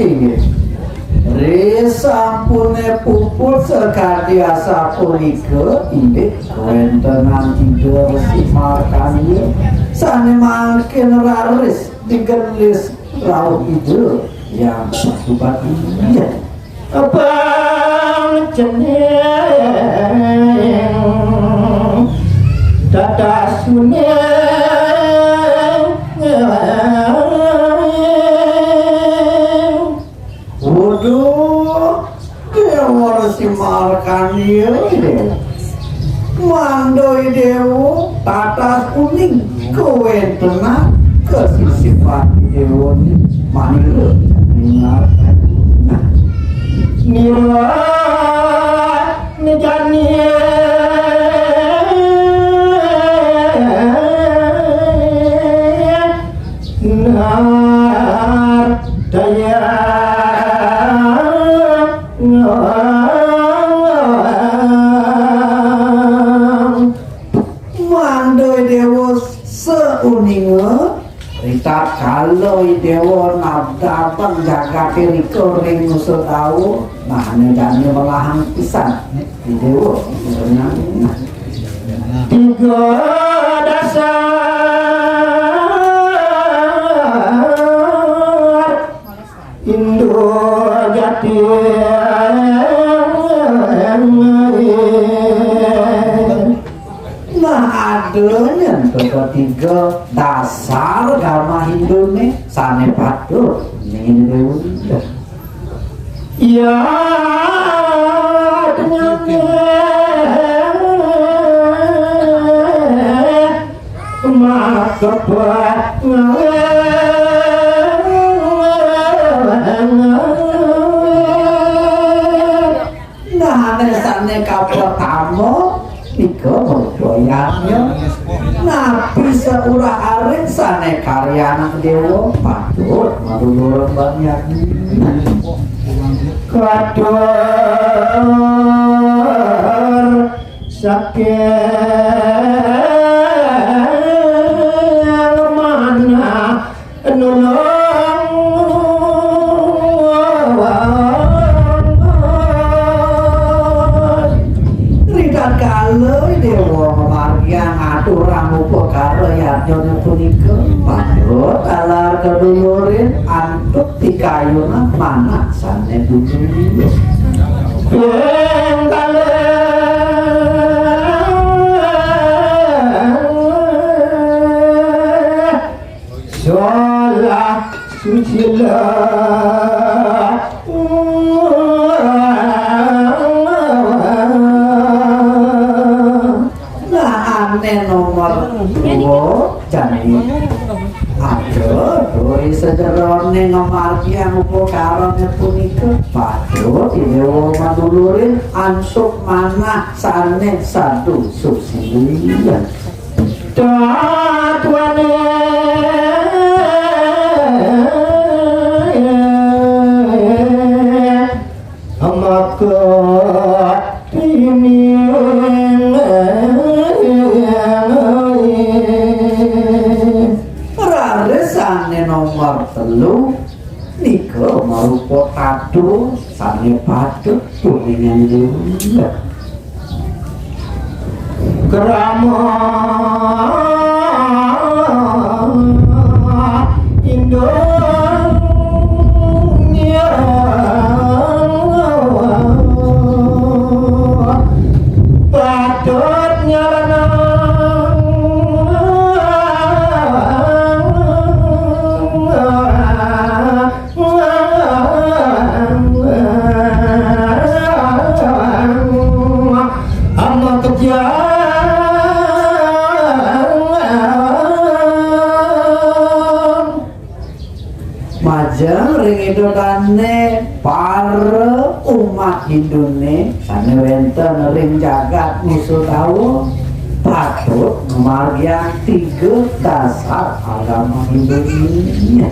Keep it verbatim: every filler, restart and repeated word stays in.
Inggih. Risampune puput sakadi asapunika, inggih kawentenan Ida Resi Markandeya sane mangkin raris digelis rauh Ida Hyang Patupati. Abang cening dadas uning. Waduh, Dewa Resi Markandeya, Dewa. Mandoi Dewa, tatas uning, kawentenan, kasisipan Dewa ni manira ningal. Nira jani nar daya. Mandoi Dewa sauninga, ritatkala Dewa nabdabang jagate rika ring Nusa Dawa, nah, ane jani melahang pisan Dewa. Tiga dasar Indo jati. Nah, ada nyen ketiga dasar agama Hindune sane patut niru. Iya, dengan Nah, ane sane kapertama nika marupa yadnya. Napi saurah arit sane karyaning Dewa patut madulurang ban yadnya. Katur saking manah nulung. Ritatkala Dewa mamargiang aturang upakara yadnyane punika, patut taler kadulurin antuk pikayunan manah sane dumugi. Ping kalih solah susila. Nah, ane nomor dua, jani ada duri sajerone ngamargiang upakarane punika patut Dewa madulurin antuk manah sane sadu susila. Tatuane maka ini. Rarisane nomor telu nika marupa tatu sane patut tumingan jurunda. Krama Indonesia patut nyarana. Ama kejang. Majeng ring Ida dane para umat Hindune sane wenten ring jagat Nusa Dawa patut ngamargiang tiga dasar agama Hindune.